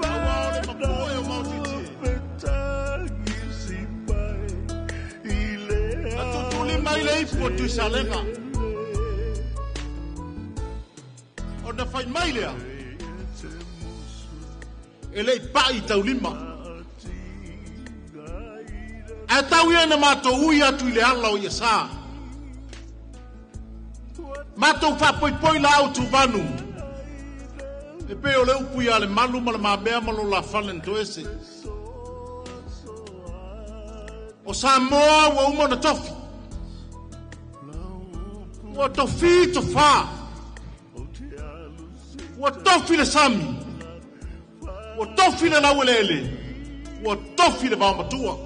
Auā o le mapue o maotiti. Na tuutuulima ai le ipu o Tuisalega, ona fai mai lea, e le i pai i taulima. Ae tau ia ina matou ui atu i le ala o Iasa. Matou faapoipoi laau tuvanu, e pei o le upu ia Lemalu ma le Mamea ma lo la fale na toese. O Samoa ua uma ona tofi, ua tofi tofā, ua tofi le sami, ua tofi le laueleele, ua tofi le vaomatua.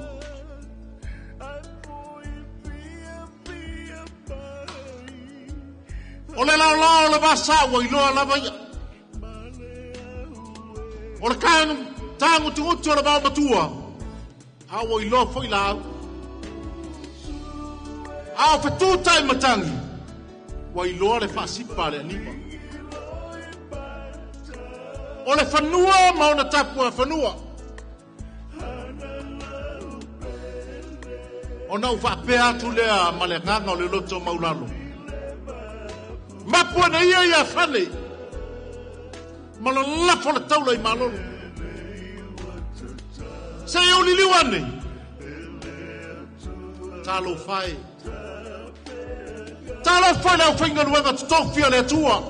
O le laolao o le vasa ua iloa lava ia. O le tagutugutu o le vaomatua, a ua iloa foi laau. A o fetutai matagi, ua iloa le faasipa a le aniva. O le fanua ma ona tapuafanua. Ona ou faapea atu lea ma le agaga o le loto maulalo. Mapu ana ia ia fale, ma lalafo le taula i malolo. Se i ou liliu ane, talofa e. Talofa i le aufaigaluega totofi a le Atua.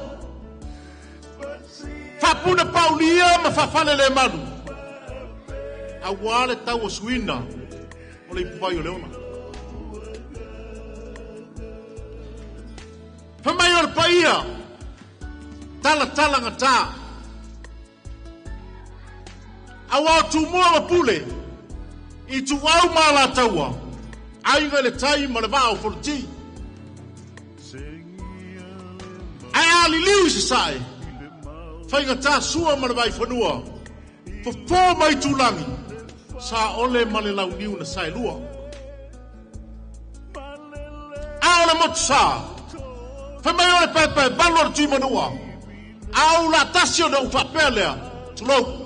Faapuna paulia ma faafale le malu, auā le tauasuina o le ipuvai o le ola. Fai mai o le paia, talatala gata. Auā o Tumua ma Pule, Ituau ma Alataua, Aiga i le Tai ma le Vaa o Fonoti. Ae a liliu i sasae, faigata Sua ma le Vaifanua, Fofo ma Aitulagi, Saole ma le Launiu na Saelua. A o le motusa, fai mai o le paepaevalu o le Tuimanua, a ou latasi ona ou faapea lea, tulou.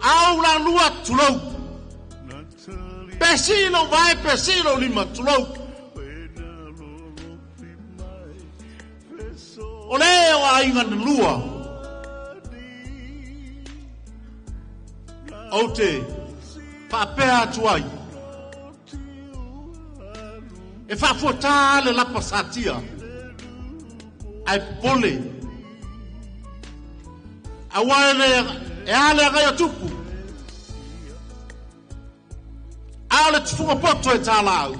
A ou lalua, tulou. Pe sii lou vae, pe sii lou lima, tulou. O le ee o aiga na lua, ou te faapea atu ai, e faafuatā le lapa satia, ae popole, auā e a le agai o tupu, a o le tufuga poto e tālaau,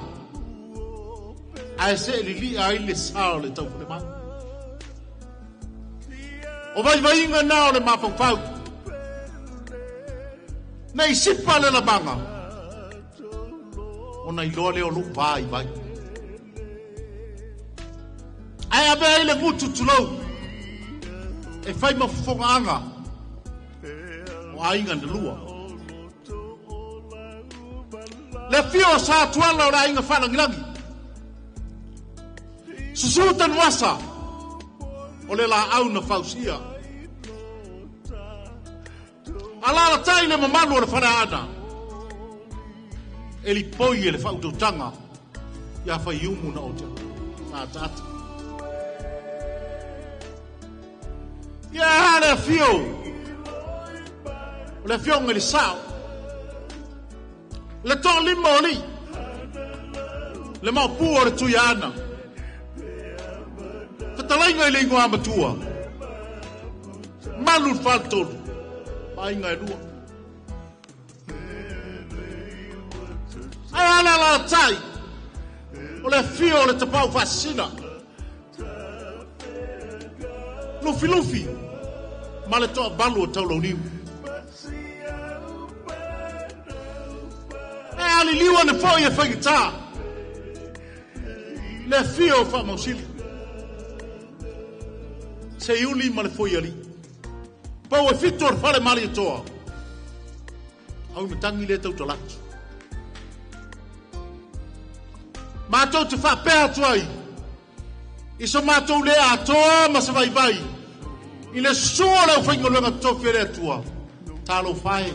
ae see lilia ai le sa o le taufalemau. O vaivaiga na o le mafaufau, ne i sipa le lamaga, ona iloa lea o lou vaivai. Ae avea ai le gutu tulou, e fai ma fofogaaga o aiga na lua. Le afio o Sa Tuala o le aiga Faalagilagi, susu Tanuasa o le laau na fausia. Alaalatai le mamalu o le Faleaana, e lipoi e le faautautaga ia Faiumu na ote na ataata. Ia e a le afio o le afioga i le Sao, le toalima o alii, le maopu o le Tuiaana, fetalaiga i le igoa matua, malu le faletolu, ma aiga e lua. Ae a le alaalatai o le afio o le Tapaau Faasisina, Lufilufi ma le toavalu o Taulauniu. E aliliu ane foi e faigata le afio o Faamausili, Seiuli ma le Foialii, pau e fitu o le fale Malietoa, au matangi le tautalaki. Matou te faapea atu ai, i so matou le atoa ma se vaivai, I le susu o le aufaigaluega totofi a le Atua, talofa e,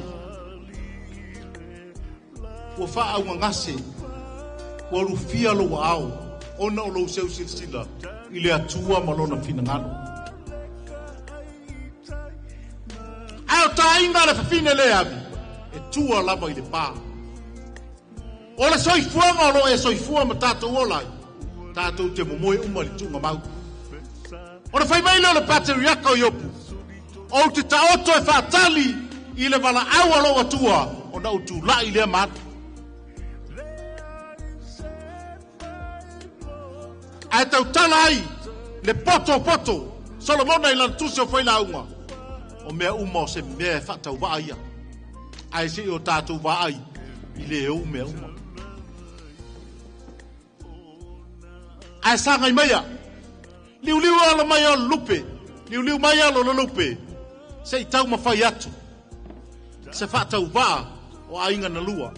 ua faaaugagase, ua lufia lou aao, ona o lou seu silasila i le Atua ma lona finagalo. Ae o taaiga a le fafine le ave, e tua lava i le pa. O le soifuaga o lo o e soifua ma tatou ola ai, tatou te momoe uma i le tuugamau. O le fai mai lea o le pateriaka o Iopu, ou te taoto e faatali i le valaau a lou Atua, ona ou tulai lea ma alu. Ae tautala ai le poto o poto Solomona i lana tusi o Failauga, o mea uma o se mea e faatauvaa ia, ae se i o tatou vaai i le ou mea uma. Ae sagai maia, liuliu ala mai o le lupe, liuliu mai ala o le lupe, se i taumafai atu se faatauvaa o aiga na lua,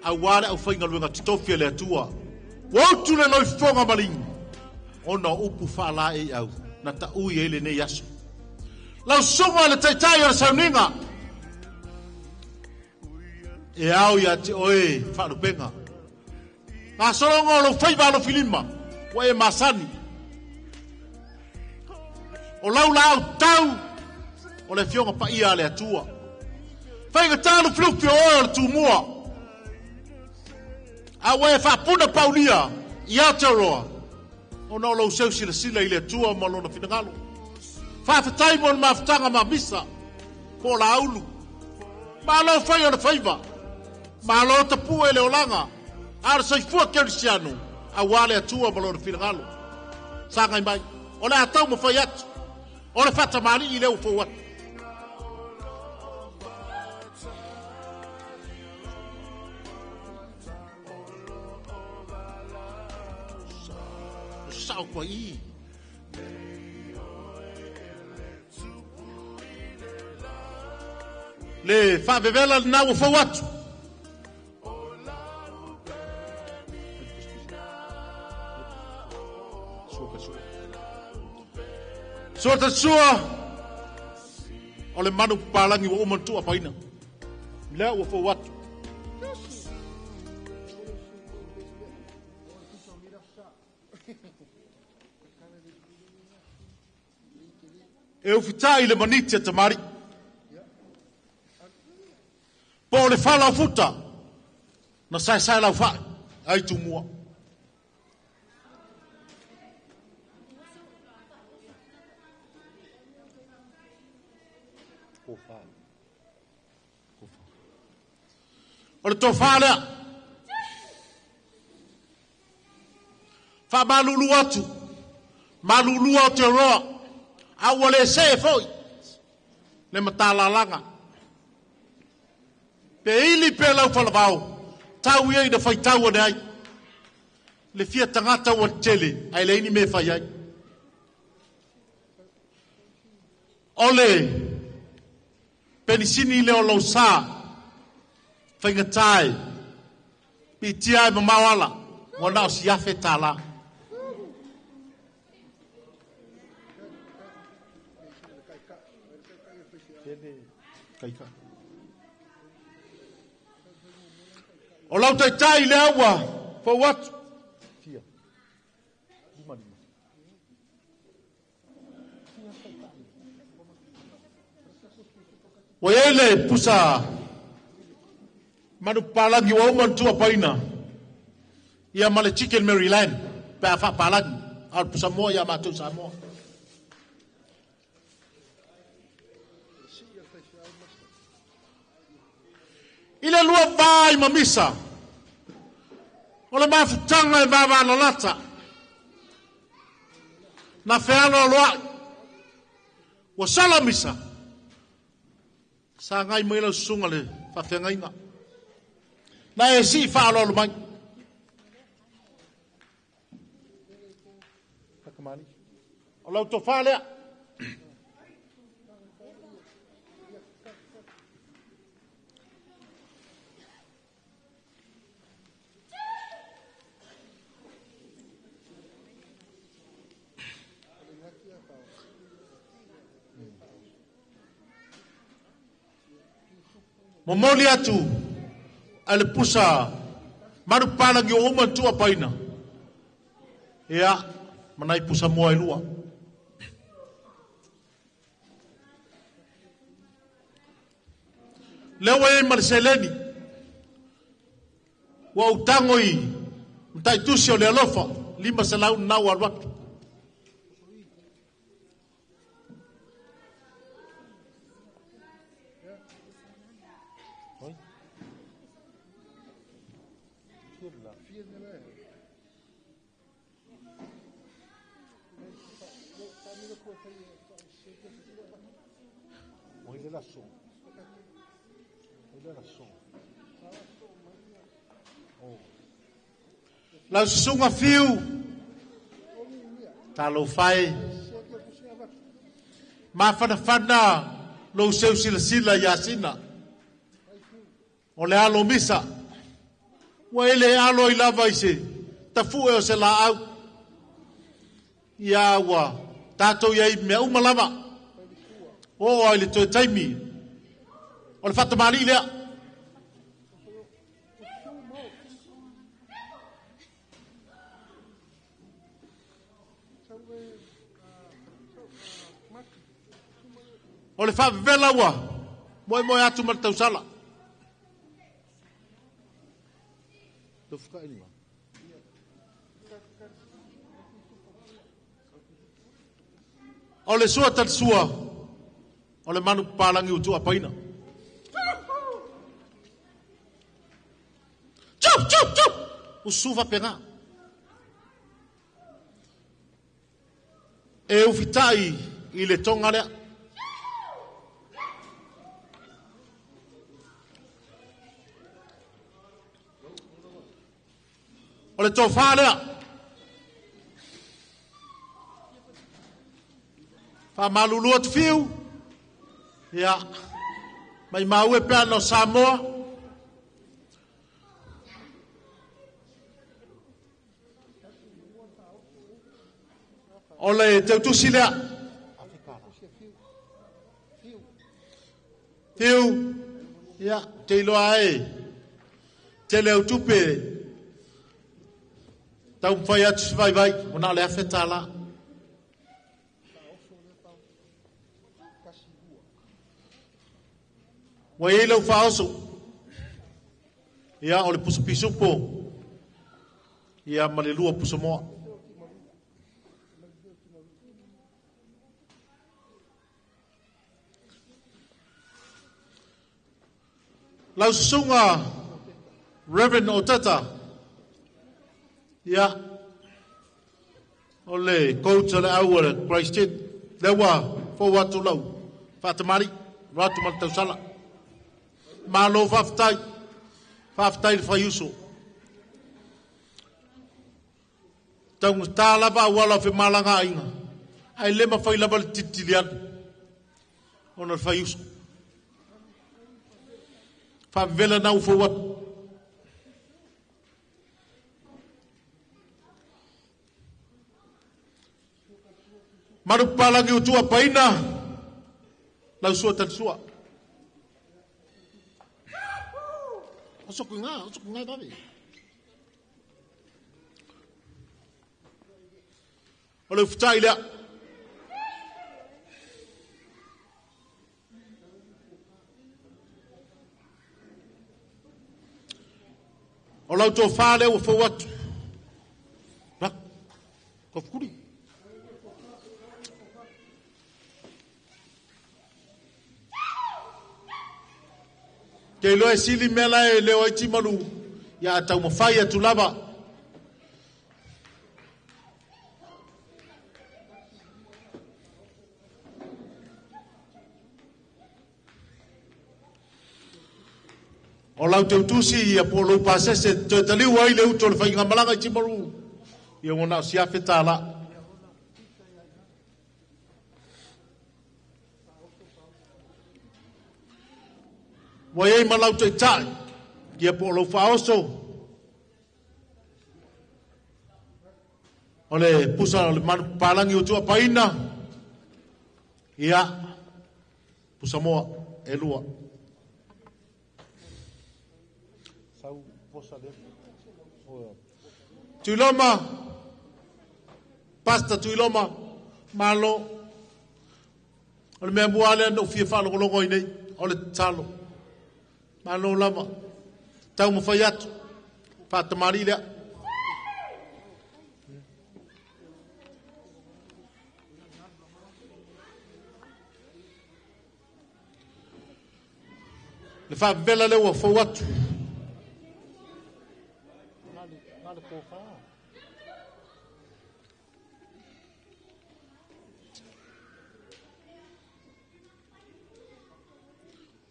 aua le aufaigaluega totofi a le Atua. Ua utu le loifofoga maligi, ona o upu faalaeiau na taui ai lenei aso. Lau susuga le taitai o le sauniga, e ao ia te oe faalupega. Gasologa o lou faiva alofilima, ua e masani. O lau laau tau o le afioga paia a le Atua. Faigata lufilufi o oe o le tumua, a ua e faapuna paulia i Aotearoa, ona o lou seu silasila i le Atua ma lona finagalo. Faafetai mo le mafutaga ma misa, po o laulu. Malo fai o le faiva, malo tapue le olaga, a o le soifua kerisiano, aua le Atua ma lona finagalo. Sagai mai, o le a taumafai atu, o le faatamalii lea ua fou atu. Sao koa i. Le faavevela lena ua fou atu. Sua ta sua o le manu papalangi ua uma ona tuuapaina. Lea ua fou atu. E ufitai le maniti a tamalii. Po o le fala o futa na saesae laufai ai tumua. O le tofa lea. Faamalulu atu, malulu Aotearoa, a ua le see foi le matalalaga. Pe ili pe lau falavao, tau ia ina faitau ane ai. Le fia tagata ua tele, ae leai ni mea e fai ai. O le penisini lea o lou sa, faigata e piitia e mamao ala, ua na o si $1,000. O lau taitai lea ua fou atu. Ua i ai le pusa manupapalagi ua uma ona tuuapaina ia ma le Chicken Maryland pe a faapalagi, a o le pusa moa ia matou Samoa. I le lua va i mamisa, o le mafutaga e vavalalata, na fealoaloai, ua sala misa, sagai mai lau susuga le faafeagaiga. Na e sii faaaloalo mai. O lau tofa lea. Momoli atu a le pusa manupapalagi ua uma ona tuuapaina, ia, ma nai pusa moa e lua. Lea ua i ai ma le seleni, ua ou tago i mataitusi o le alofa, 500 lena ua alu atu. Lau susuga Fiu, talofa e, mafanafana lou seu silasila ia Sina, o le alo misa, ua e le alo ai lava i se tafue o se laau, ia ua tatou i ai i mea uma lava, oo ai i le toe taimi o le faatamalii lea. O le faavevela ua moemoe atu ma le tausala. O le sua talisua, o le manu papalagi ua tuuapaina. Tchau, tchau, tchau! Usu faapena. E ufitai i le toga lea. O le tofa lea. Faamalulu atu Fiu, ia, maimau e pe ana o Samoa. O le teutusi lea. Fiu, ia, te iloa ai, tele au tupe, taumafai atu se vaivai, ua na o le $1,000. Ua i ai lau faaoso, ia, o le pusa pisupo, ia, ma le lua pusa moa. Lau susuga Reverend Oteta, ia, o le coach o le au o le Christchurch, lea ua fou atu lau faatamali, ua atu ma le tausala. Malo faafetai, faafetai le faiuso. Taugata lava auala o femalagaaiga, ae le mafai lava le tilitili atu ona o le faiuso. Faavevela na ua fou atu. Manupapalagi ua tuuapaina, lau sua talisua. Oso ku ngā, oso ku ngā vave. O le ufutai lea. O lau tofa lea ua fou atu. Ra, kofukuri. Te iloa e sili mea la e leo ai Timalu, ia a taumafai atu lava. O lau teutusi ia po o lou pasese toe taliu ai le uto o le faigamalaga i Timaru, ia ua na o si $1,000. Ua i ai ma lau taitai, ia po o lau faaoso, o le pusa o le manupapalagi ua tuuapaina, ia, pusa moa e lua. Tuiloma, Pastor Tuiloma, malo. O le mea mua lea na ou fia faalogologo ai nei, o le tatalo. Malo lava. Taumafai atu. Faatamalii lea. Le faavela lea ua fou atu.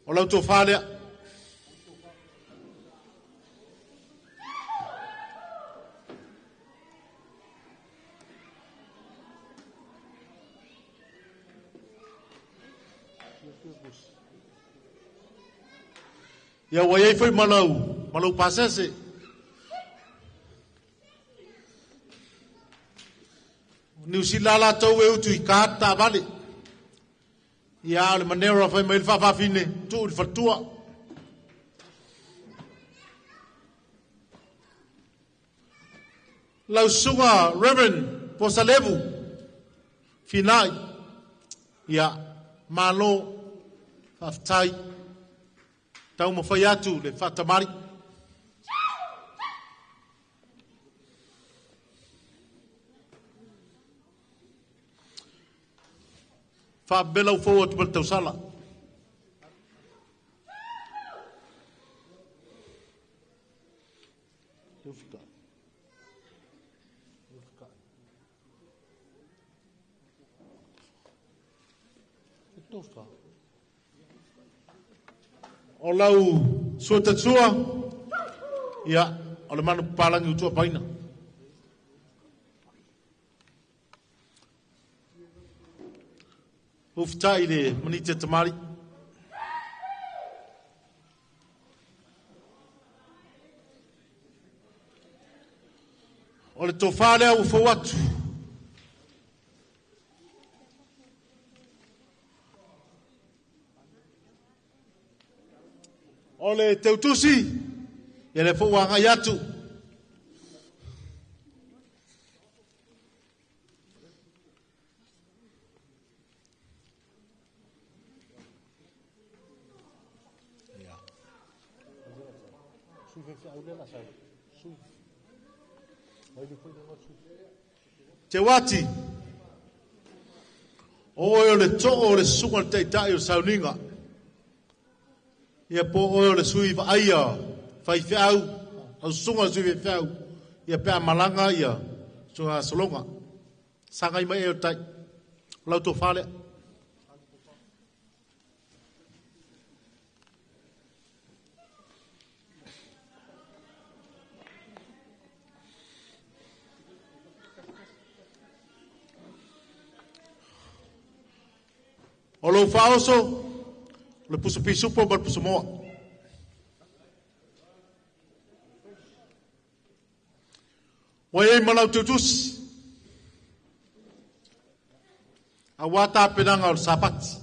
O lau tofa lea. Ia ua iai foi ma lau pasese. Niu Sila latou e utu i ka taavale. Ia o le manera fai mai le faafafine tuu i le faletua. Lau susuga Reverend Posalevu Finai. Ia malo faafetai. Taumafai atu le faatamali. Faavela ua fou atu ma le tausala. O lau suatatua, ia, o le manu papalangi ua tuapaina. Ufitai le manite tamari. O le tofa lea ua fou atu. O le teutusi, ia le fou agai atu. Te wati, o oe o le too o le susuga le taitai o sauniga. Ia po oe o le sui vaaia faifeau, au susuga le sui faifeau, ia pe a malaga ia susuga sologa. Sagai mai e o tai, o lau tofa lea. O lou faaoso, o le pusa pisupo ma le pusa moa. Ua iai ma lau teutusi, auā tapenaga o le Sapati.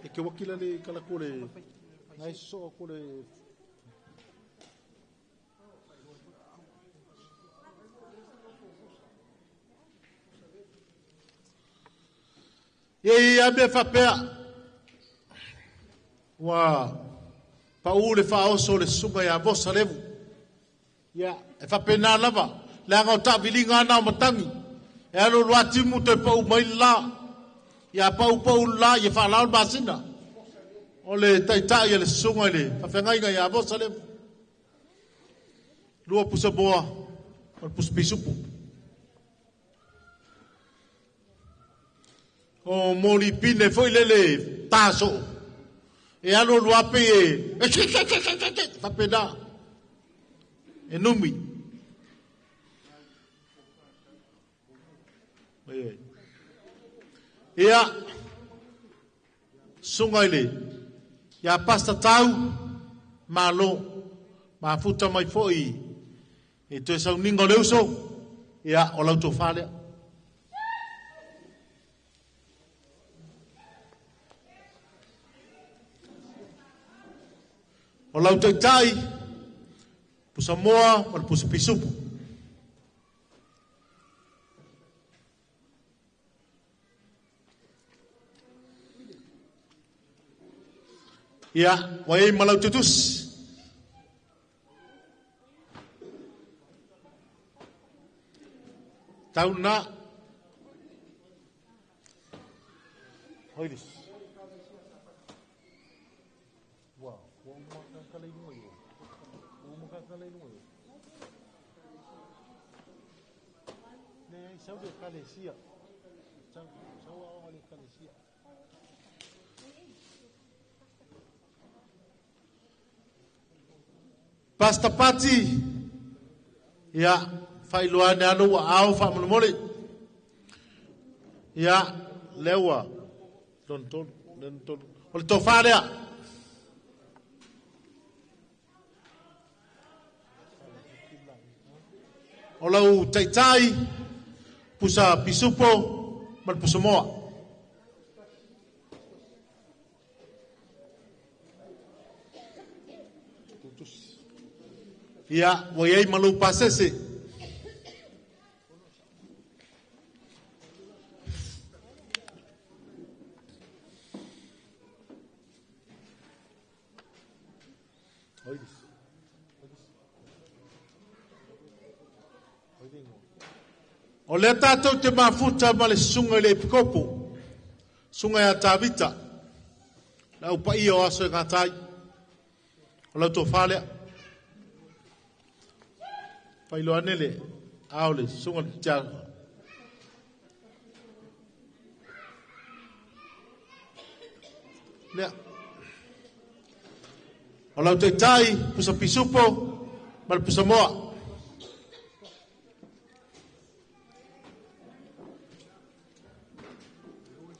E ke wakila le kala ko le nai so ko le Ia ia mea faapea ua pau le faaoso o le susuga ia Vosa Levu. Ia e faapena lava leaga o taaviliga ana o matagi. E alu alu atimu toe pau mai le la. Ia pau pau le la ia faalao le masina. O le taitai a le susuga i le faafeagaiga ia Vosa Levu. 2 pusa moa o le pusa pisupo. O moli pine foi lele taso. E alu alu ape e faapena. E numi. Ia susuga i le ia Pasta Tau malo mafuta mai foi e toe sauniga o le uso. Ia o lau tofa lea. O lau taitai, pusamoa ma le pusapisupu. Ia, ua i ai ma lau tutusi. Tau na. Hoilis. Ua, ua umakakala i luga i o. Ua umakakala i luga i o. Le, sau le ekalesia. Sau, sau aoga le ekalesia. Pastor Pati, ia, faailoa ane lava lou aao faamolemole. Ia, lea ua lona tolu, lona tolu. O le tofa lea. O lau taitai, pusa pisupo ma le pusa moa. Ia, ua i ai ma lou pasese. O lea tātou te mafuta ma le susuga i le Epikopo, susuga ia Tavita, le au paia o aso e gata ai. O lau tofa lea. Faailoa ane le ao le susuga le tiakono. Lea. O lau taitai, pusa pisupo ma le pusa moa.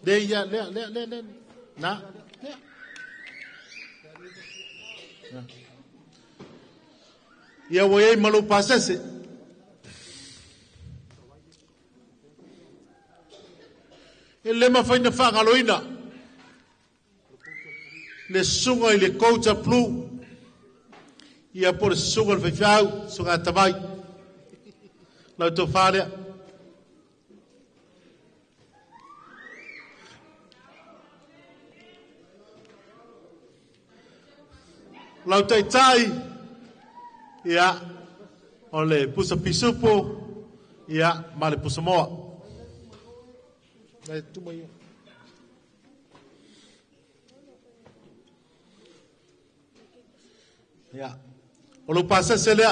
Le ia, lea, lea, lea, lea. Na, lea. Ia ua i ai ma lou pasese. E le mafai ona faagaloina le susuga i le Kouta Blue, ia po o le susuga i le faifeau, susuga ia Tavai. Lau tofa lea. Lau taitai, ia, o le pusa pisupo, ia, ma le pusa moa. Nai tuma ia. Ia, o lou pasese lea,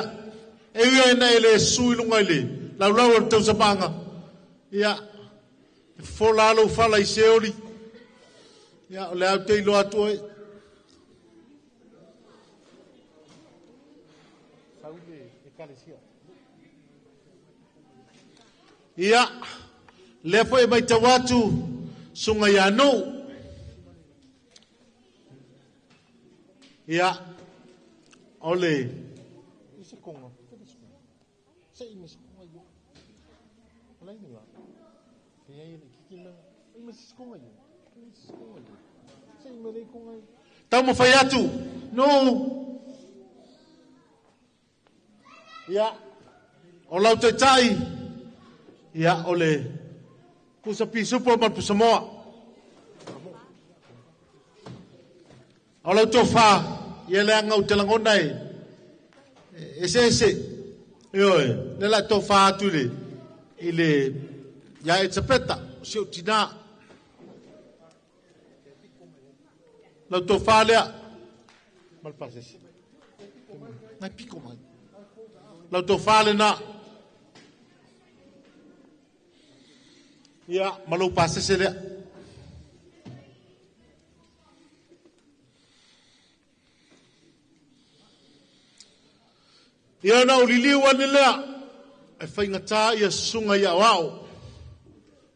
e ui ai ina e le susu i luga i le laulau o le tausamaga, ia, e fofola lava lou fala i Seoli, ia, o lea ou te iloa atu oe. Ia, lea foi e matau atu, susuga ia Nuu. Ia, o le... Taumafai atu, Nuu. Ia, o lau taitai, ia, o le pusa pisupo ma le pusa moa. O lau tofa, ia leaga ou te lagona e eseese. Ioe, lea la tofa atu i le, i le, ia Elisapeta, o si ou tinā. Lau tofa lea, ma le pasese. Nai piko mai. Lau tofa lena. Ia, ma lou pasese lea. Ia ona ou liliu ane lea e faigata ia susuga i aoao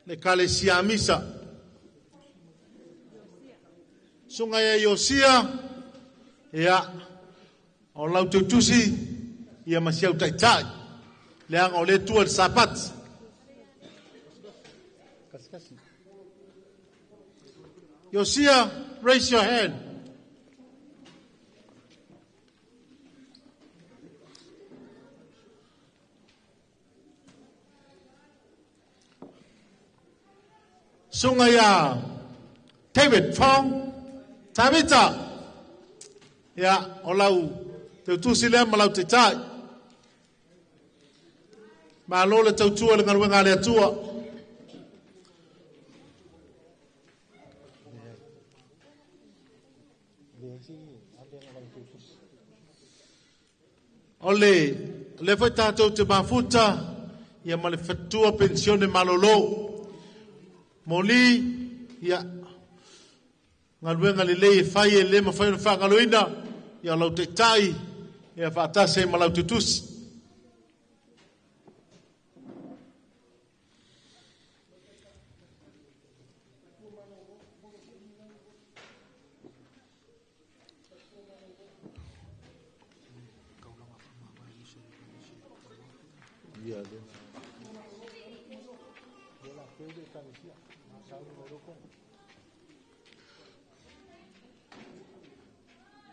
le Ekalesia Amisa. Susuga ia Iosia, ia, o lau teutusi, ia ma si au taitai, leaga o lea e tua i le Sapati. Iosia, raise your hand. Suga ia David Fong Tavita. Ia, o lau teutusi lea ma lau taitai. Malo le tautua le galuega a le Atua. O le le foi tātou te mafuta ia ma le fatua pensione malolo. Moli ia galuega lelei e fai e le mafai ona faagaloina ia lau taitai ia faatasi ai ma lau tutusi.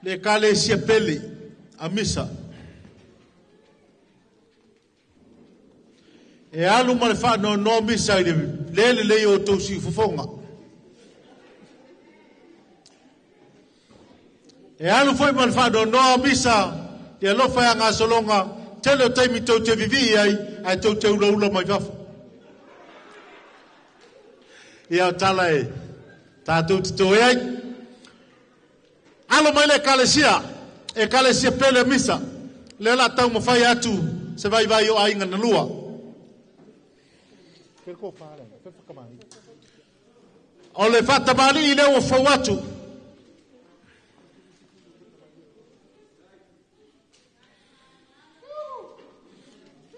Le ekalesia pele a misa. E alu ma le faanoanoa misa i le lele lei o tou siufofoga. E alu foi ma le faanoanoa misa le alofa e agasologa tele o taimi tou te vivii ai ae tou te ulaula mai fafo. Ia o tala e tātou te toe ai. Alo mai le ekalesia, pele misa. Le la tau mawhai atu se vai vai o ainga na lua. O le whatamali i leo fau atu.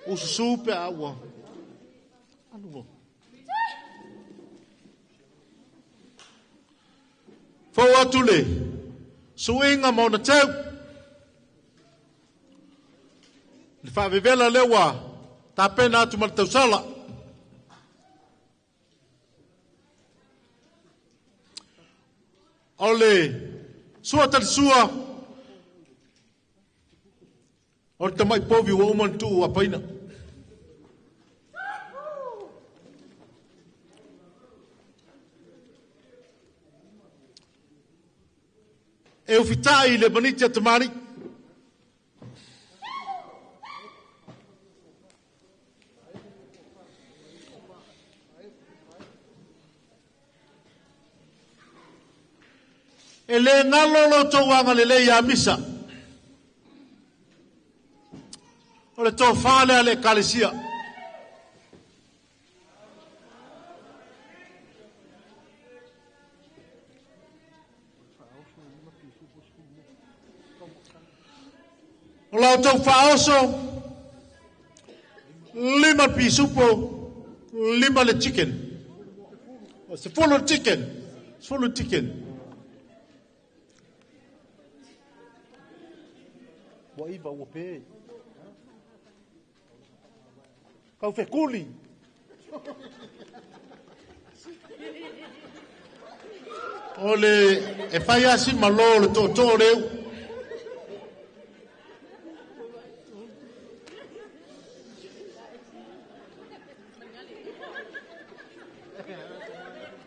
Ususu pe aua. Aluo. Fau atu le. Suinga maona teu. Le whaavevela lewa tapena atu ma le tausala. O le sua tali sua o le tamai povi ua uma na tuu apaina. E ufitai le maniti a tamari. E le ngalo lo tauanga le lei a misa. O le tō le a le ekalesia. O lau tau whaoso, lima pisupo, lima le chicken. O se full chicken, full chicken. Ua iwa ua pe. Kau whekuli. O le e whai asi malo le tō leu.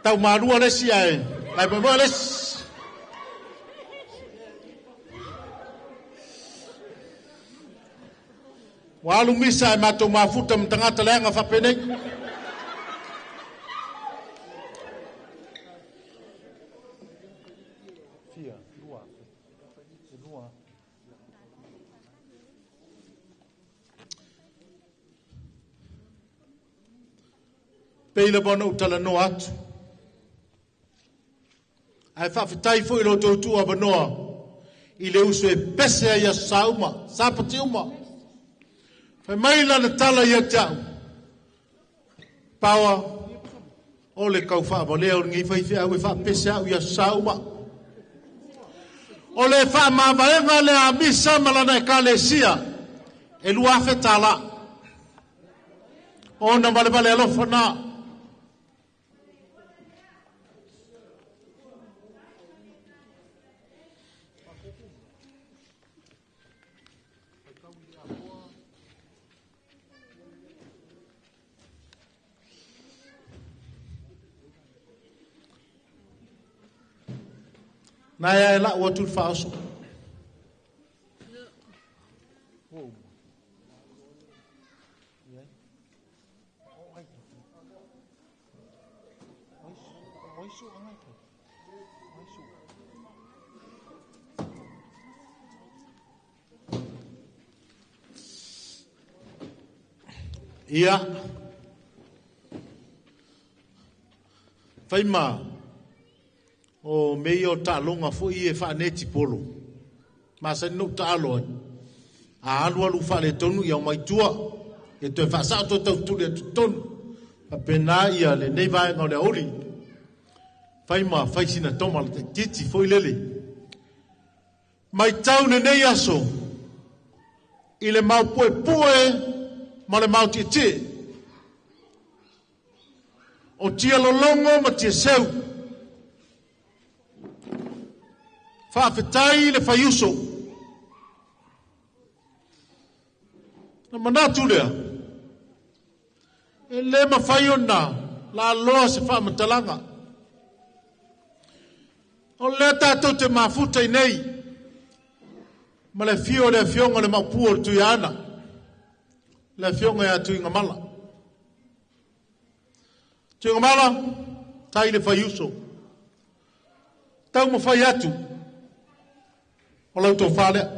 Tau marua lesi ae. Lai moe lesi. Ua alu misa e mātou mafuta ma tagata leaga faapenei. Fia, lua, lua. Peila bona o talanoa atu. Ae faafetai foi lo tou tuu avanoa i le uso e pese ai aso sa uma, sapati uma. Fai mai lana tala ia te au. Paoa, o le kau whaavalea o lenei faifeau e faapese au i aso sa uma. O le faamavaega le a misa ma lana ekalesia e 2,000 tālā. Ona valevale alofa nā. Na e lau atu le faaoso. Ia, faima o mea o taaloga foi e faaneti polo. Masani no taalo ai. A alu alu faaletonu ia mai tua. E toe faasao toe tautuli atu tonu. Faapena ia lenei vaega o le auli. Faima faisina toma le titi foi lele. Mai tau lenei aso i le mau pue pue ma le mau tietie. O tia lolongo ma tia seu. Faafetai le faiuso. Na manatu lea, e le mafai ona la loa se faamatalaga. O lea tātou te mafuta i nei, ma le fio o le afioga le maupua o le Tuiaana, le afioga ia Tuigamala. Tuigamala, tai le faiuso. Tau mawhai atu, o lau tō lea.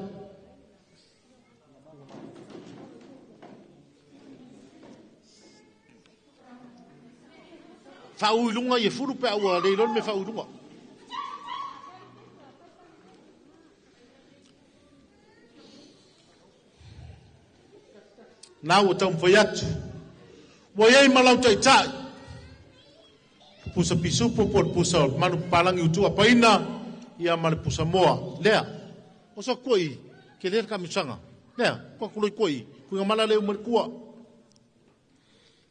Whaui lunga i e furu pe aua leilon me whaui lunga. Nā ua tau mwhai atu. Wa iei malau taitai. Pusa pisupo po pusa manu palangi utua paina ia ma le pusa moa. Lea, o sa koi ke lea kamisanga. Lea, kua kuloi koi, kuinga mala le umar kua.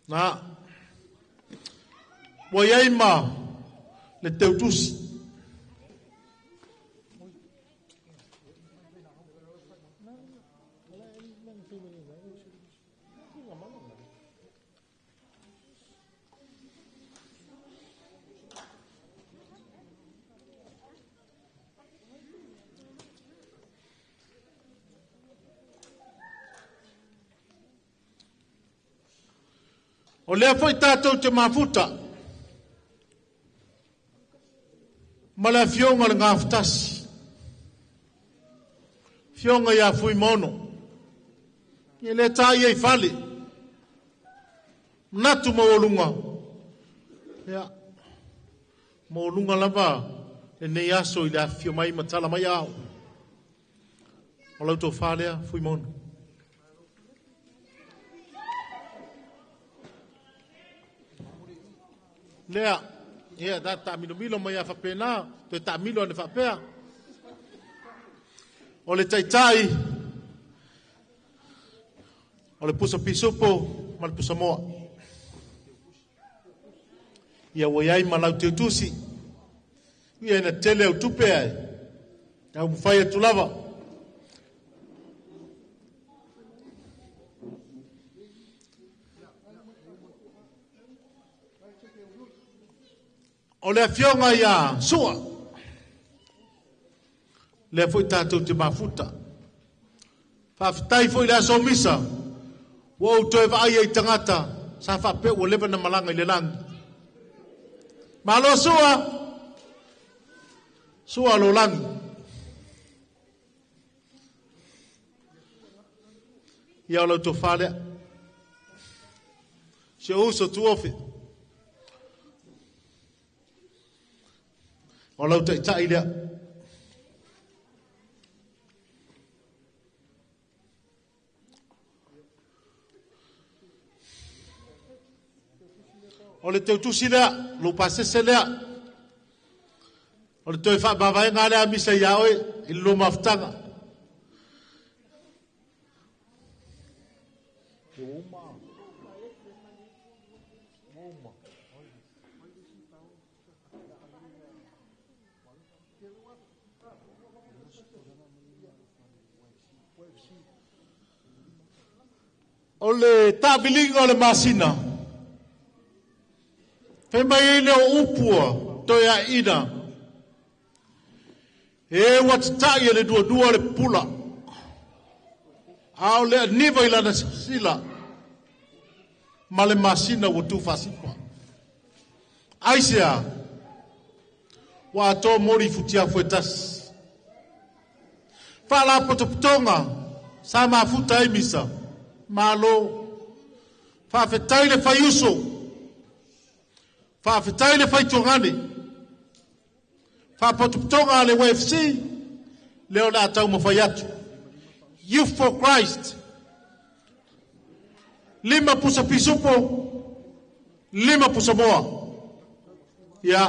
Nā, wa iei ma le teutusi. O lea foi tātou te mafuta ma le afioga le ngafutasi. Fioga ia Fuimono. E le tā ia i fale. Natu maualunga. Ia. Maualunga lava le nei aso i le afio mai matala mai ao. O lau tō whalea, Fuimono. Lea, ia, da ta milo milo mai a whapena, toe ta milo ane whapea. O le taitai, o le pusa pisupo, ma le pusa moa. Ia waiai malau teutusi, ia na tele au tupe ai, au mwhai atu lava. O le afioga ia Sua, lea foi tātou te mafuta. Faafetai foi le aso misa, ua ou toe vaai ai tagata, sa faapea ua leva na malaga i le lagi. Malo Sua, Sua lo lagi. Ia o lau tofā lea. Se uso tuofe. O lau taitai lea. O le teutusi lea, lo pasese lea. O le toe whaamavaenga lea misa ia oe, i le mafutaga. O le tāvilinga o le masina, Whai mai e leo upua, toi a ina. E ua tatai e le duadua le pula. A o le aniva i lana sila ma le masina ua tuufasipa. Aisea, ua atoa moli i futiafu e tasi. Faalapotopotoga sa mafuta ai misa, malo. Faafetai le faiuso, faafetai le faitogane, faapotopotoga a le YFC, lea o le a taumafai atu. Youth for Christ, 5 pusa pisupo, 5 pusa moa. Ia,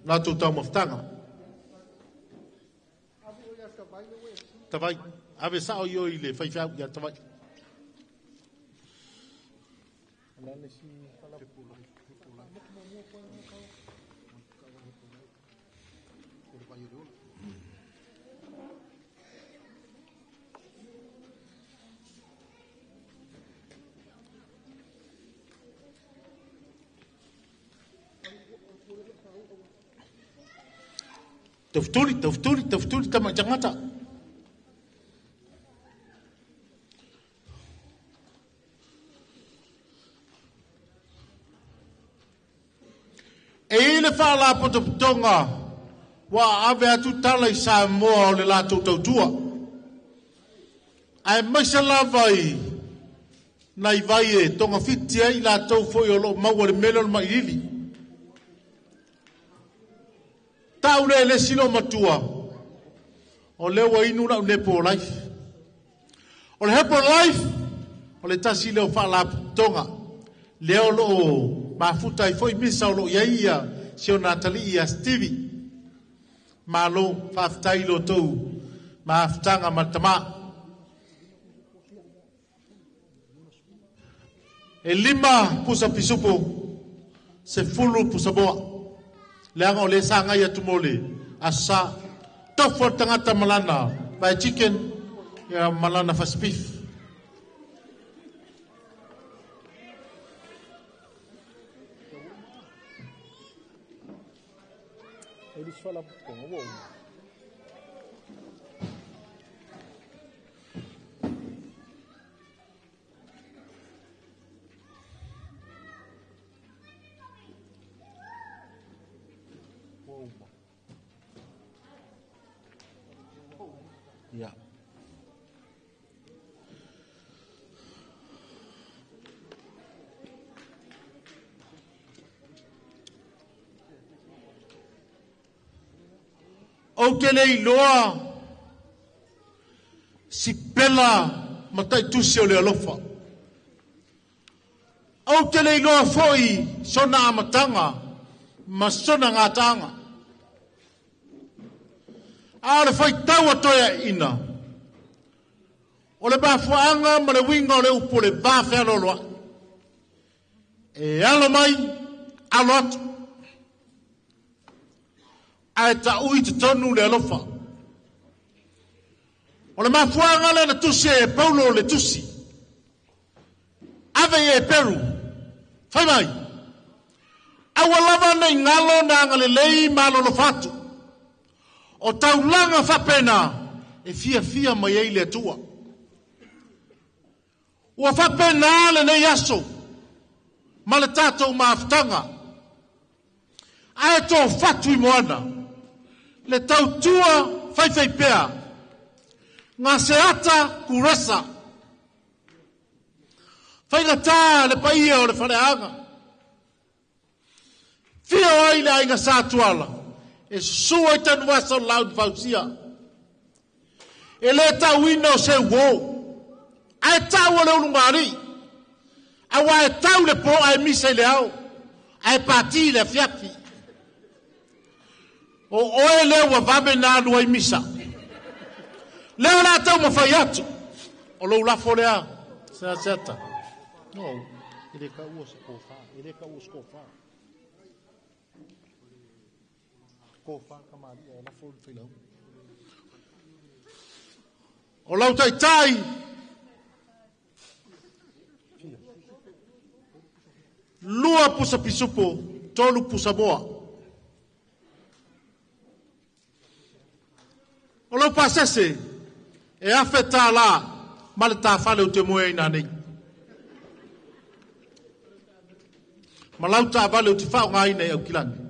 latou taumafataga. Tavai, ave sao i o i le faifeau ia Tavai. Taufutuli, taufutuli, taufutuli tama i tagata. E i le faalapotopotoga ua ave atu tala i Samoa o le latou tautua. Ae maise lava i nai vai e togafiti ai latou foi o loo maua le mele o le mailili. Tau le le silo matua o lea ua inu lau nepo life. O le Hepo Life o le tasi leo faalapotopotoga lea o loo mafuta ai foi misa o loo iai ia si ona atalii ia Stevie. Malo, faafetai lo tou mafutaga ma le tamā. E 5 pusa pisupo, 10 pusa moa. Leaga o le sagai atu mo le aso sa. Tofu o le tagata malana vai chicken, ia malana fast beef. Ia. Ou te le iloa si pela matai tusi o le alofa. Ou te le iloa foi sona amataga ma sona gataaga. A o le faitau a toe ina. O le mafuaaga ma le uiga o le upu o le va fealoaloai. E alo mai, alo atu. Ae taui totonu le alofa. O le mafuaaga lea na tusi e Paulo le tusi. Ave i e Peru. Fai mai. Aua lava nei ngalo na agalelei ma alolofa atu. O taulaga faapena e fiafia mai ai le Atua. Ua faapena lenei aso ma le tatou mafutaga. Ae tofatu i moana le tautua faifaipea gaseata kuresa. Faigata le paia o le faleaga. Fia o ai le aiga sa tuala e susua i tanuasa o lau fausia. E le tauina o se uo. Ae tau o le ulugari. Aua e tau le po ae misa i le ao. Ae pati le afiafi. O oe lea ua vave na alu ai misa. Lea o le a taumafai atu. O lou lafo lea. Seata. No, e le kaua se kofa. E le kaua se kofa. Kofa kamalia e lafo le failau. O lau taitai. 2 pusa pisupo, 3 pusa moa. O lau pasese, e $1,000 ma le tafale o te moe ai nanei. Ma lau taavale o te faaaogaina i Aukilani.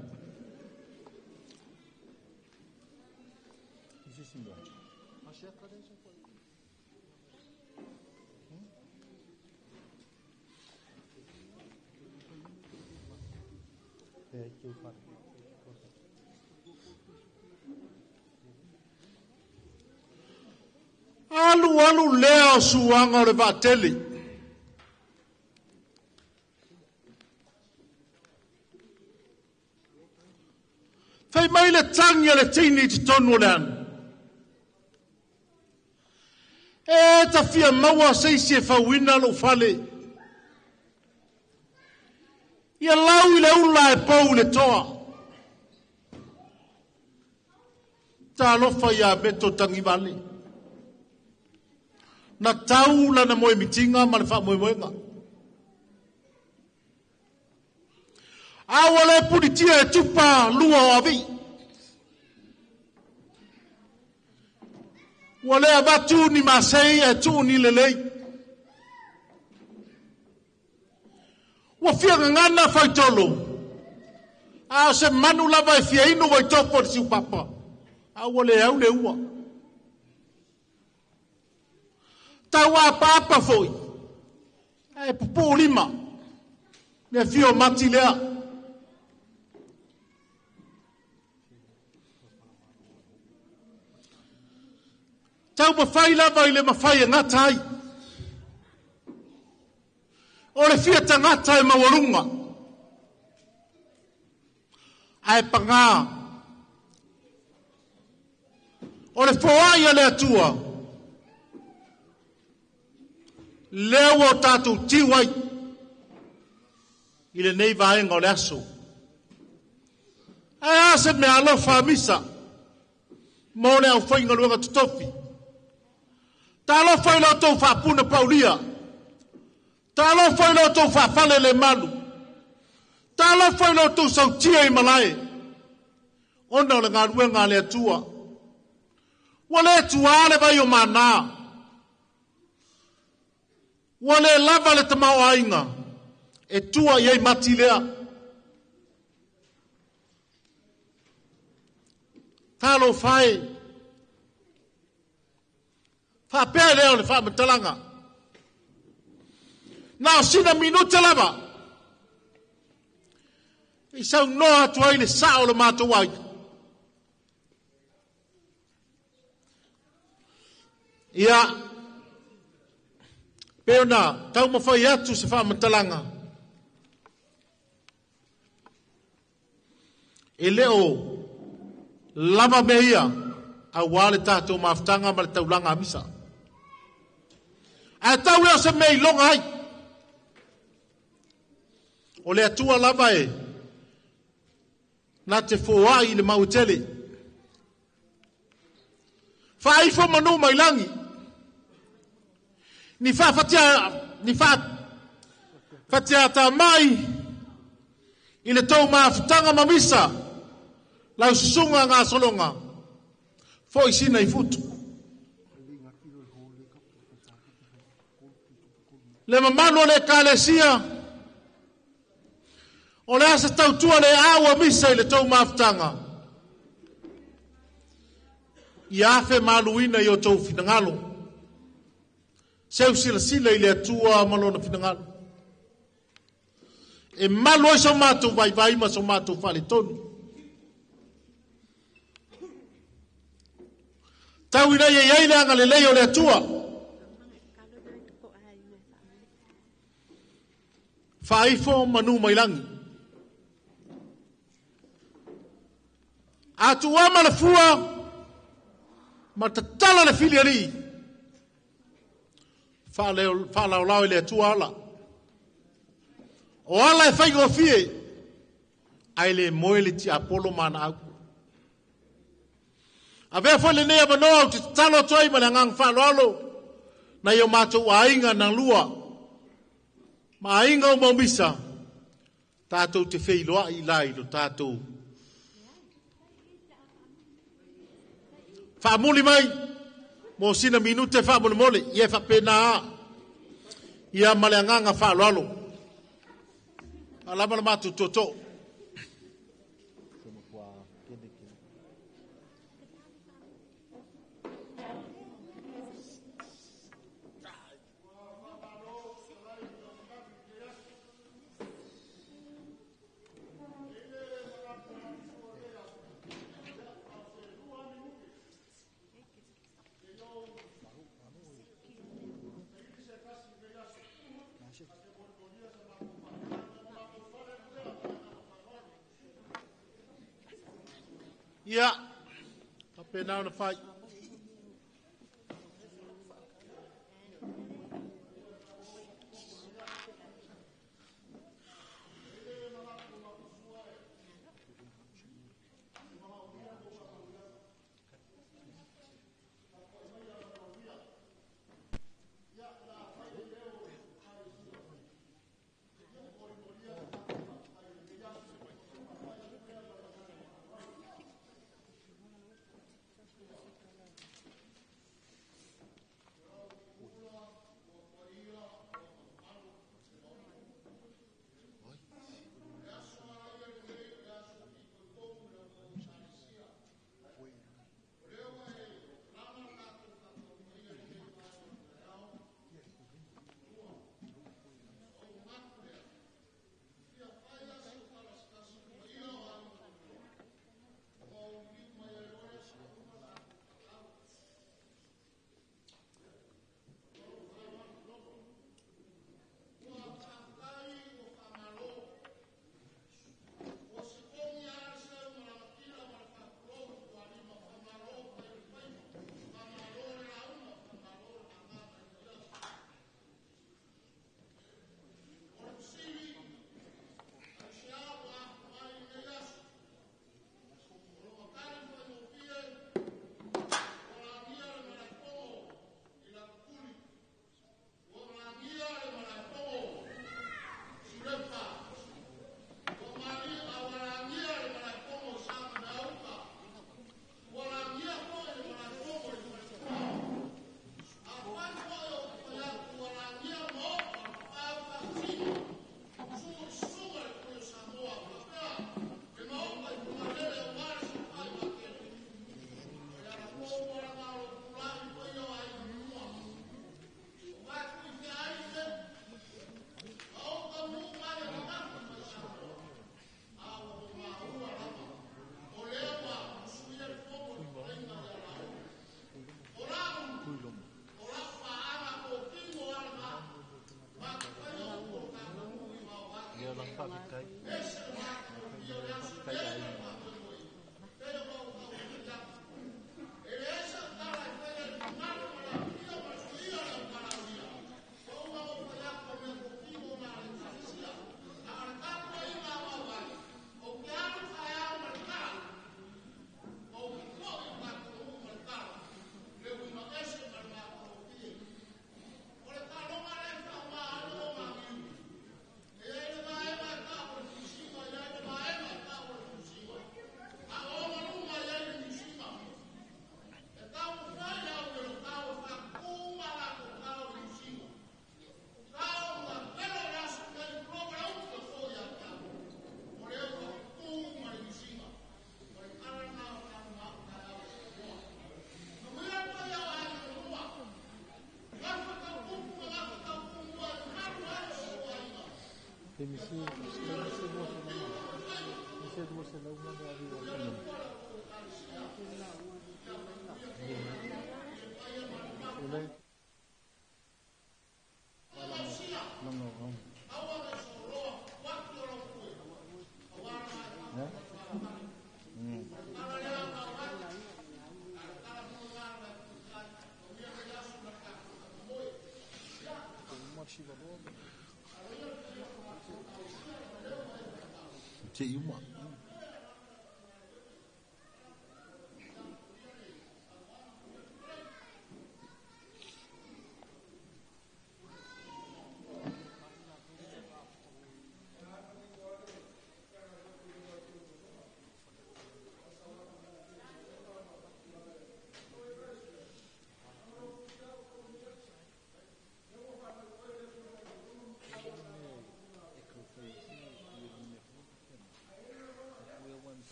Alu alu lea o suaga o le vaatele. Fai mai le tagi a le teine i totonu o le anu. E tafia maua seisi e fauina lou fale. Ia lau i le ula e pou le toa. Talofa ia meto tagivale. Na tau lana moe mitinga ma le faamoemoega. A ua le pulitia e tupa lua o avi. Ua le avatu ni masei e tuu ni lelei. Ua fia gagana faitolo. A o se manu lava e fia inu waitopo le siupapa. A ua le au le ua. Tau apa foi. E pupu lima. Me fio mati lea. Tau mawhai lava i le mawhai e ngata ai. O le fia tangata e maualunga. Ae pangā. O le foai a le atua. Lea ua o tātou tiu ai. I le nei vaenga o le aso. Ae a se mea alofa a misa. Mo le au whainga luenga tutofi. Talofa i lo tau whaapuna paulia. Talofa i lo tau whaafale le malu. Talofa i lo tau sautia i malae. Ona o le ngaluenga le atua. Ua le tua le vai o mana. Ua le lava le tamau ainga. E tua i ei mati lea. Talofa e. Whaapea lea o le whaamatalaga. Na o sina minute lava. I sau noa atu ai le sao le mātou ai. Ia, peona, tau mawhai atu se whaamatalaga. E leo lava me ia a wale tātou mafutanga ma le taulanga amisa. Ae tau leo se mea i longa ai. O le atua lava e nā te fōai i le mauetele. Whaifo manu mai langi. Ni whaafatia tā mai i le tau mafutanga mamisa lau susunga ngā solonga. Foi sina i futu. Le mamanu o le kalesia o le asa tautua le aua misa i le tau mafutanga. I afe maluina i o tau finangalo. Seu sila sila i le atua malona finangalo. E malu ai so mātou vai vai ma so mātou whale tonu. Tau ina ia ia le anga le lei o le atua. Whaifo manu mailangi. Atua ma le fua ma tatala le fili ali. Whaalaolao i le atua ala. O ala e whaigofie ai le moe le ti Apollo mana au. A vea foi le nea manoa o te tatalo atu ai ma le angang whaaloalo na i o mātou ainga nang lua. Ma ainga o maumisa tātou te wheiloa i lai lo tātou. Faamuli mai mo sina minute faamolemole ia faapena ia ma le agaga faaaloalo. Alama le matou toto. Ia, faapena ona fai.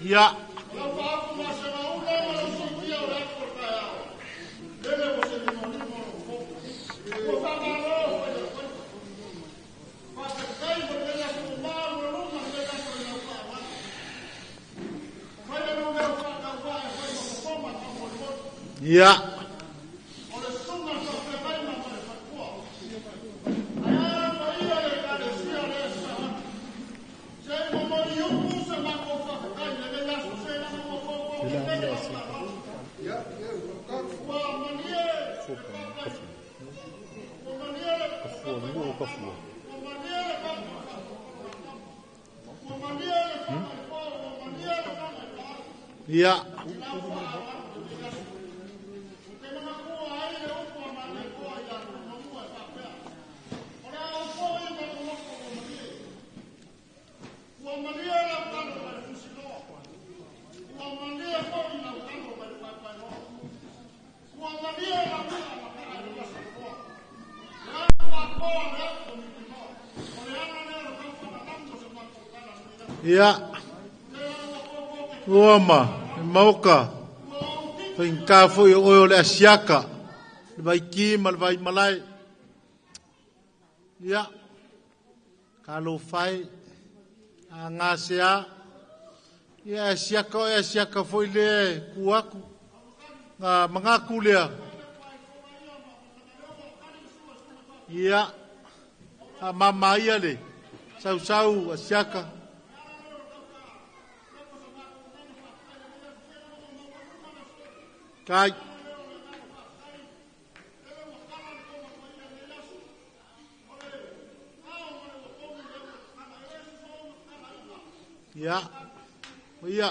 Ia. Ia. Ia. Ia. Uama, mauka. Faigata foi o oe o le asiaka, le vaiki ma le vaimalae. Ia, kalofai, a gasea. Ia, asiaka oe asiaka foi le ku aku. Ngā mangaku lea. Ia, a mamaia le, sausau asiaka. Kai. Ia. Ia.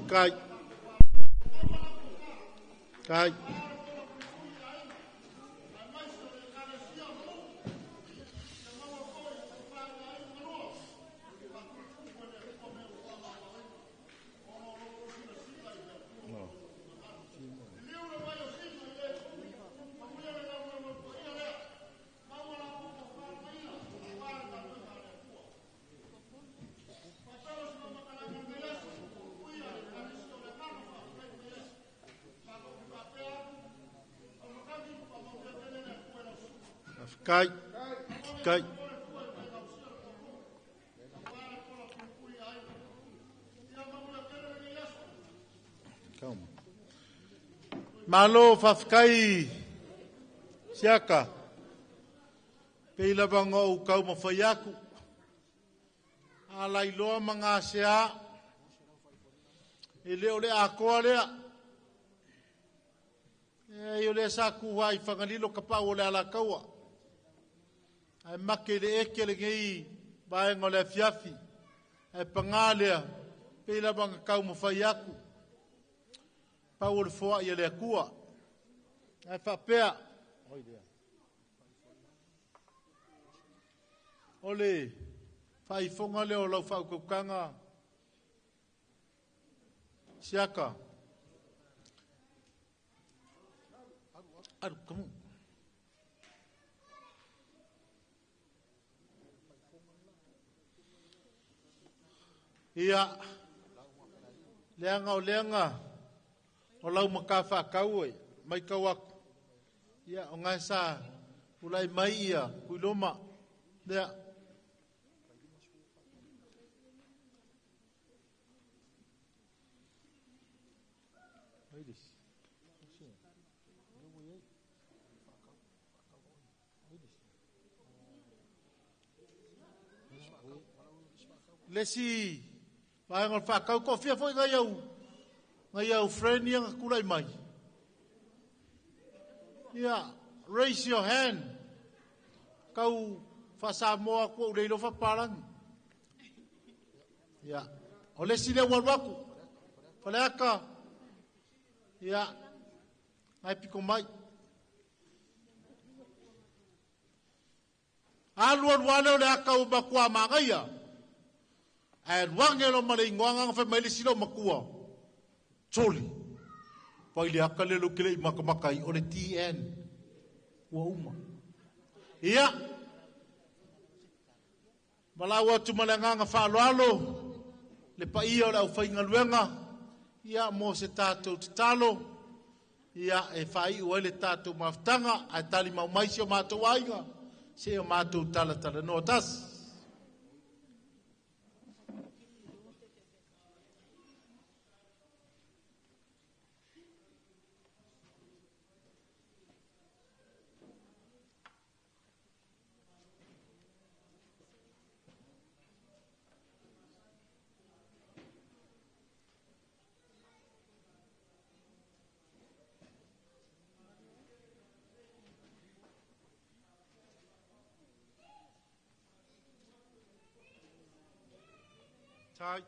Kai. Kai. Kai. Kai. Malo whawhikai siaka. Pei lava ngō kau mawhai aku. A lai loa mga sea. E leo le akoa lea. E o le sa kuha i whangalilo ka pau o le alakaua. Ai make le eke le ngei vaenga o le afiafi. Ai pangā lea. Pei lava ngā kau mawhai aku. Pau o le foa i le akua. Ai whapea. O le whaifonga leo lau whaukaukanga. Siaka. Aru, come on. Ia, leanga o leanga, o lau maka whakau e, mai kau aku. Ia, o ngai sa, Tulai mai ia Tuiloma. Lea. Le isi vaega o le faatau toafia foi nai au nai au friend ia na tulai mai. Ia, raise your hand. Kau faasamoa atu ou le iloa faapapalagi. Ia, o le isi lea ua alu atu. Faleata, ia, nai pito mai. Alu alu lava lea o le ata ua matua manaia. Ae alu ane loa ma le igoaga na fai mai le isi loomatua, soli, fai le ata lea ou te le i matamata ai, o le TN. Ua uma. Ia, valaau atu ma le agaga faaaloalo le paia o le aufaigaluega, ia, mo se tatou tatalo, ia, e faaiu ai le tatou mafutaga, ae talimau mai si o matou aiga, se o matou talatalanoa tasi. Tai.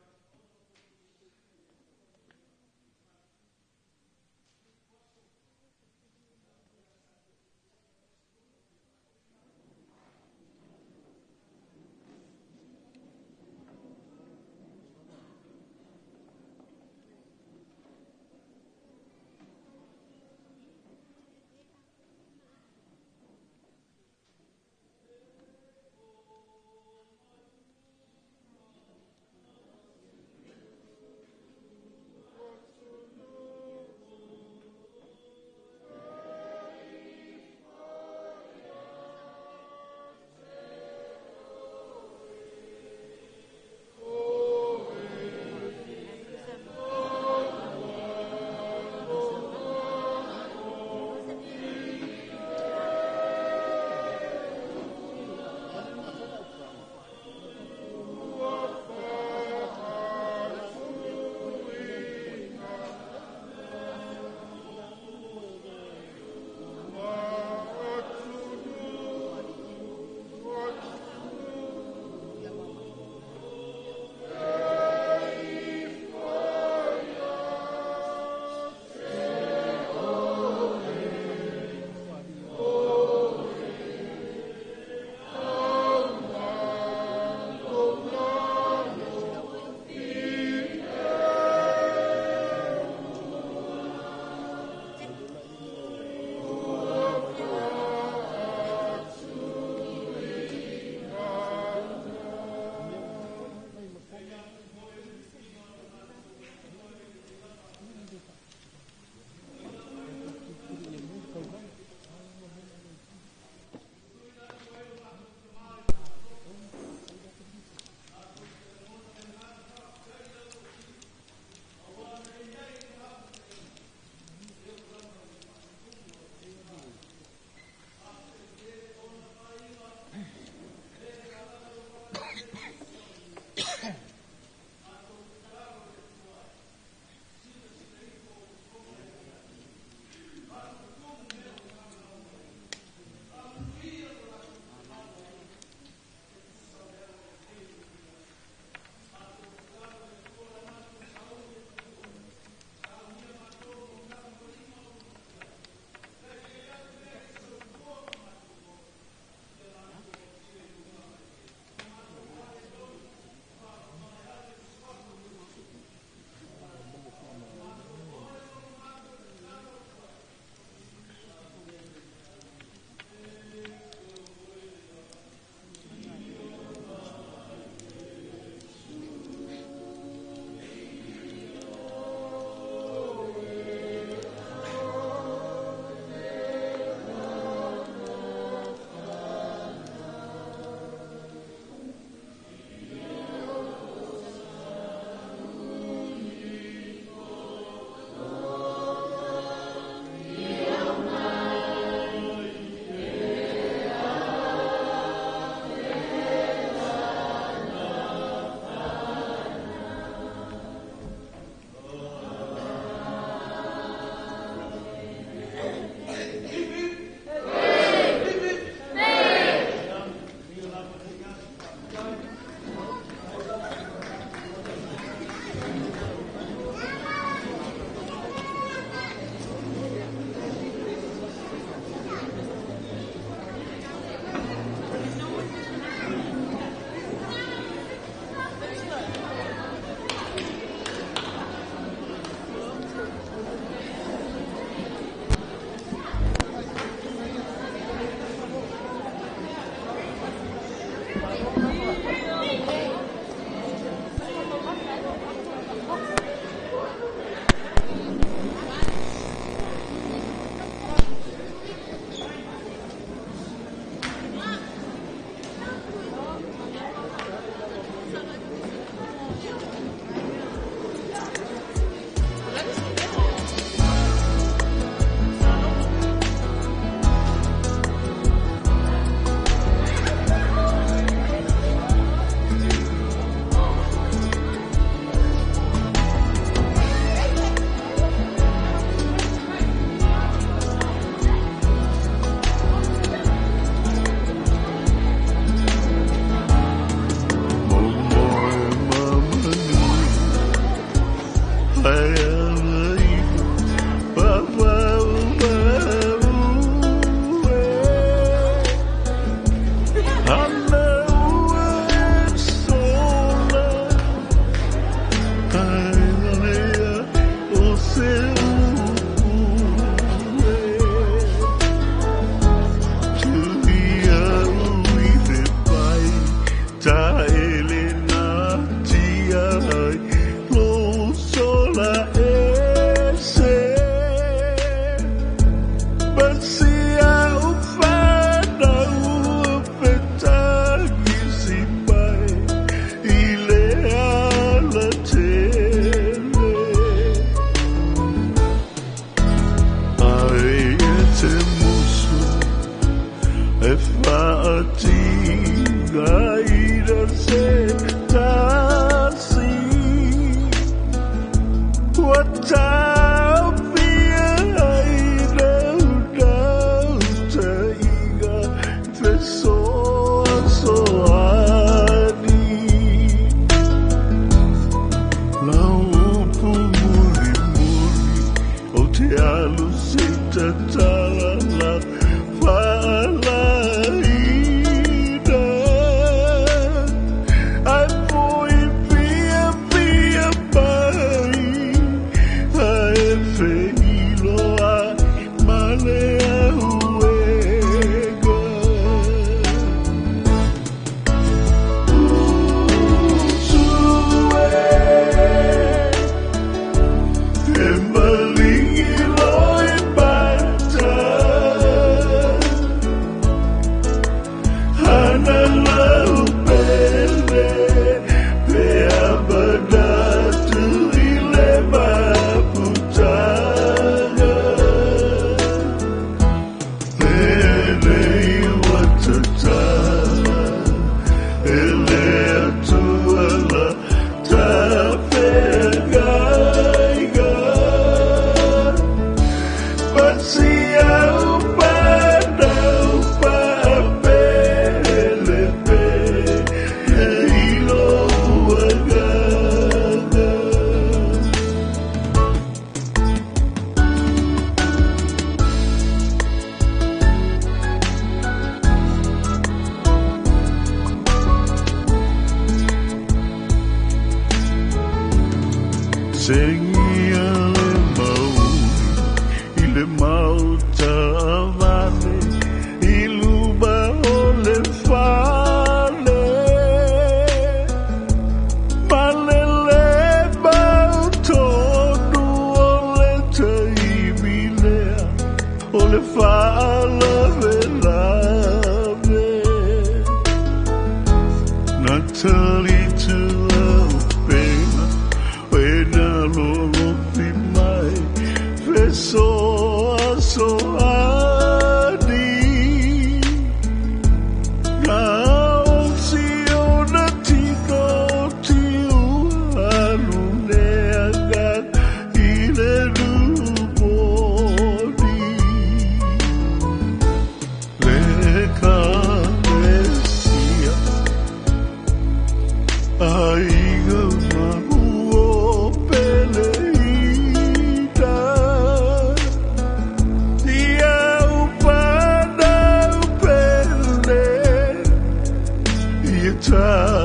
Ta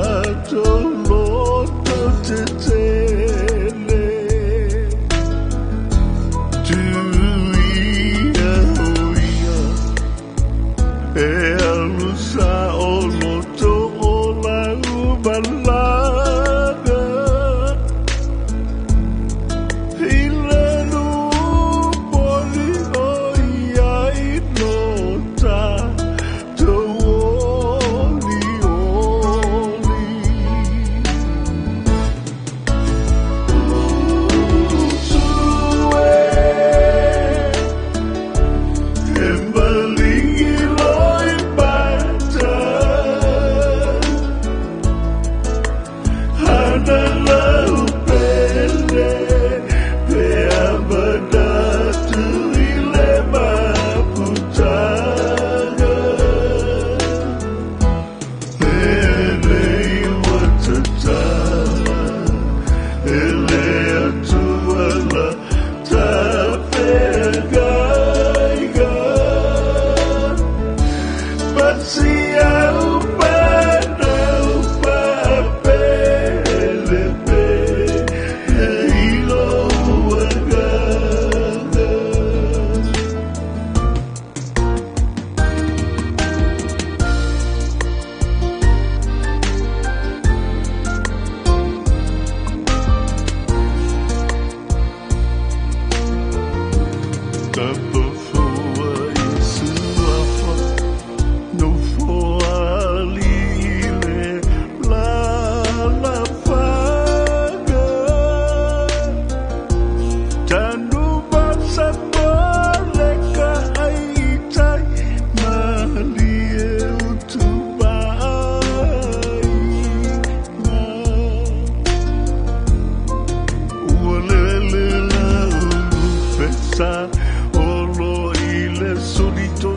Suli to.